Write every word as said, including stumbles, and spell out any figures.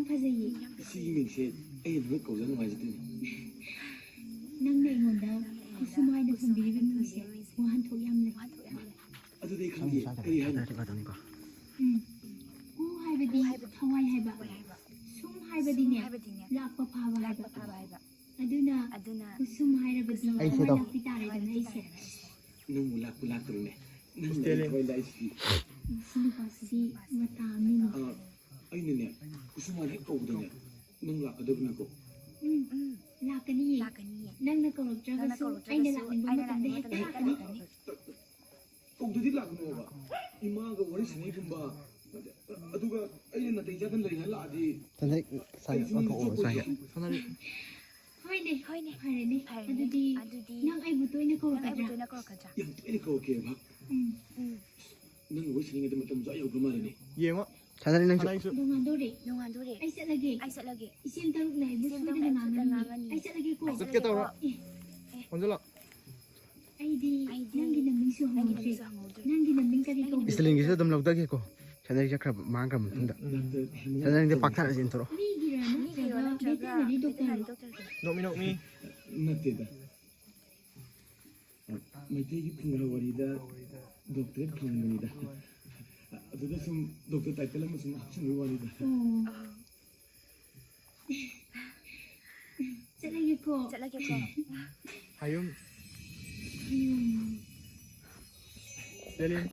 ꯐꯖꯩꯌꯦ꯫ ꯁꯤꯒꯤ ꯃꯤꯡꯁꯦ ꯑꯩꯅ ꯅꯣꯏ ꯀꯧꯖ ꯅꯨꯡꯉꯥꯏꯖꯗꯣꯏꯅꯦ꯫ ꯅꯪꯅ ꯑꯩꯉꯣꯟꯗ ꯈꯨꯁꯨꯝ ꯍꯥꯏꯅ ꯊꯣꯟꯕꯤꯔꯤꯕ ꯃꯤꯡꯁꯦ ꯋꯥꯍꯟꯊꯣꯛ ꯌꯥꯝ ꯂꯩ꯫ ꯑꯗꯨꯗꯤ ꯑꯩ ꯈꯪꯗꯦ꯫ ꯀꯔꯤ ꯍꯥꯏꯅꯣ? ꯎꯝ꯫ ꯀꯨ ꯍꯥꯏꯕꯗꯤ ꯊꯋꯥꯏ ꯍꯥꯏꯕ꯫ ꯁꯨꯝ ꯍꯥꯏꯕꯗꯤꯅꯦ, ꯂꯥꯛꯄ ꯐꯥꯕ ꯍꯥꯏꯕ꯫ ꯑꯗꯨꯅ ꯈꯨꯁꯨꯝ ꯍꯥꯏꯔꯕꯗꯤ ꯑꯩꯁꯦ ꯊꯋꯥꯏ ꯇꯧ꯫ ꯂꯥꯛꯄꯤ ꯇꯥꯔꯦꯗꯅ ꯑꯩꯁꯦ꯫ ꯅꯪꯕꯨ ꯂꯥꯛꯄꯨ ꯂꯥꯛꯇ꯭ꯔꯣꯅꯦ? ꯅꯪꯕꯨ ꯏꯁꯇꯦꯂꯤꯟ꯫ ꯊꯋꯥꯏ ꯂꯥꯛꯏꯁꯤꯗꯤ꯫ ꯃꯁꯤ ꯅꯨꯄꯥꯁꯤꯗꯤ ꯃꯇꯥ ꯑꯃꯅꯤꯅꯦ꯫ ꯑ, ꯑꯩꯅꯅꯦ, ꯈꯨꯁꯨꯃꯥꯟ ꯍꯦꯛ ꯀꯧꯕꯗꯅꯦ, ꯅꯪ ꯂꯥꯛꯀꯗꯕꯅꯤꯀꯣ꯫ ꯎꯝ, ꯂꯥꯛꯀꯅꯤꯌꯦ꯫ ꯅꯪꯅ ꯀꯧꯔꯛꯇ꯭ꯔꯒꯁꯨ ꯑꯩꯅ ꯂꯥꯛꯅꯤꯡꯕ ꯃꯇꯝꯗ ꯍꯦꯛꯇ ꯂꯥꯛꯀꯅꯤ꯫ ꯀꯧꯗꯗꯤ ꯂꯥꯛꯀꯅꯣꯕ꯫ ꯏꯃꯥꯒ ꯋꯥꯔꯤ ꯁꯥꯟꯅꯩꯒꯨꯝꯕ, ꯑꯗꯨꯒ ꯑꯩꯅ ꯅꯥꯇꯩ ꯆꯥꯗꯅ ꯂꯩꯔꯤꯉꯩ ꯂꯥꯛꯑꯗꯤ ꯁꯥꯟꯅꯔꯤ, ꯁꯥꯟꯅꯔꯤ, ꯑꯩꯁꯨ ꯅꯪ ꯑꯣꯟꯊꯣꯛꯑꯣ, ꯆꯠꯄ ꯁ꯭ꯋꯥꯏꯗ꯫ ꯌꯥꯏ꯫ ꯁꯥꯟꯅꯔꯤ꯫ ꯍꯣꯏꯅꯦ, ꯍꯣꯏꯅꯦ꯫ ꯐꯔꯦꯅꯦ꯫ ꯐꯔꯦꯅꯦ꯫ ꯑꯗꯨꯗꯤ ꯑꯗꯨꯗꯤ ꯅꯪ ꯑꯩꯕꯨ ꯇꯣꯏꯅ ꯅꯪ ꯑꯩꯕꯨ ꯀꯧꯔꯛꯀꯗ꯭ꯔꯥ? ꯇꯣꯏꯅ ꯀꯧꯔꯛꯀꯗ꯭ꯔꯥ? ꯌꯥꯝ ꯇꯣꯏꯅ ꯀꯧꯔꯛꯀꯦꯕ꯫ ꯎꯝ꯫ ꯎꯝ꯫ ꯅꯪ ꯋꯥꯔꯤ ꯁꯥꯟꯅꯉꯩꯗ ꯃꯇꯝ ꯁꯨꯡꯌꯥ ꯌꯧꯗ꯭ꯔ ꯃꯥꯜꯂꯦꯅꯦ꯫ ꯌꯦꯡꯉꯣ꯫ ꯁꯥꯟꯅꯔꯤ ꯅꯪꯁꯨ꯫ ꯁꯥꯟꯅꯔꯤꯁꯨ꯫ ꯅꯣꯡꯉꯥꯟꯗꯣꯔꯦ꯫ ꯅꯣꯡꯉꯥꯟꯗꯣꯔꯦ꯫ ꯑꯩ ꯆꯠꯂꯒꯦ꯫ ꯑꯩ ꯆꯠꯂꯒꯦ꯫ ꯏꯆꯦꯝ ꯇꯔꯨꯛꯅ ꯑꯩꯕꯨ ꯏꯆꯦꯝ ꯁꯣꯏꯗꯅ ꯇꯔꯨꯛꯅ ꯑꯩꯕꯨ ꯁꯣꯏꯗꯅ ꯉꯥꯡꯉꯅꯤ꯫ ꯉꯥꯡꯉꯅꯤ꯫ ꯑꯩ ꯆꯠꯂꯒꯦꯀꯣ꯫ ꯑꯩ ꯆꯠꯀꯦ ꯇꯧꯔꯣ꯫ ꯆꯠꯂꯒꯦꯀꯣ꯫ ꯑꯦ꯫ ꯑꯣꯟꯁꯤꯜꯂꯣ꯫ ꯑꯩꯗꯤ ꯑꯩꯗꯤ ꯅꯪꯒꯤ ꯅꯃꯤꯡꯁꯨ ꯅꯪꯒꯤ ꯍꯪꯍꯧꯗ꯭ꯔꯦ꯫ ꯅꯃꯤꯡꯁꯨ ꯍꯪꯍꯧꯗ꯭ꯔꯦ꯫ ꯅꯪꯒꯤ ꯅꯃꯤꯡ ꯀꯔꯤ ꯀꯧꯒꯦ? ꯏꯁꯇꯦꯂꯤꯟꯒꯤꯁꯨ ꯑꯗꯨꯝ ꯂꯧꯖꯒꯦꯀꯣ꯫ ꯁꯦꯂꯔꯤ ꯆꯠꯈ꯭ꯔꯕ, ꯃꯥꯡꯈ꯭ꯔ ꯃꯇꯨꯡꯗ꯫ ꯁꯦꯂꯔꯤꯗꯤ ꯄꯥꯛꯊꯔꯁꯤ ꯏꯟꯊꯣꯔꯛꯑꯣ꯫ ꯃꯤꯒꯤꯔꯣ ꯅꯠꯇ꯭ꯔꯒ ꯃꯤꯒꯤꯔꯣ ꯅꯠꯇ꯭ꯔꯒ ꯚꯦꯇꯦꯅꯔꯤ ꯗꯣꯛꯇꯔꯔꯣ? ꯚꯦꯇꯦꯅꯔꯤ ꯗꯣꯛꯇꯔꯔꯣ? ꯅꯣꯛꯃꯤ ꯅꯣꯛꯃꯤ꯫ ꯅꯠꯇꯦꯗ꯫ ꯃꯩꯇꯩꯒꯤ ꯐꯨꯡꯒꯥ ꯋꯥꯔꯤꯗ ꯗꯣꯛꯇꯔꯦꯠ ꯐꯪꯕꯅꯤꯗ꯫ ꯑꯗꯨꯗ ꯁꯨꯝ ꯗꯣꯛꯇꯔ ꯇꯥꯏꯇꯜ ꯑꯃ ꯁꯨꯝ ꯍꯥꯞꯆꯤꯟꯕꯒꯤ ꯋꯥꯅꯤꯗ꯫ ꯑꯣ꯫ ꯆꯠꯂꯒꯦꯀꯣ꯫ ꯆꯠꯂꯒꯦꯀꯣ꯫ ꯍꯥꯏꯌꯨꯝ꯫ ꯍꯥꯏꯌꯨꯝ꯫ ꯁꯦꯂꯤꯟ꯫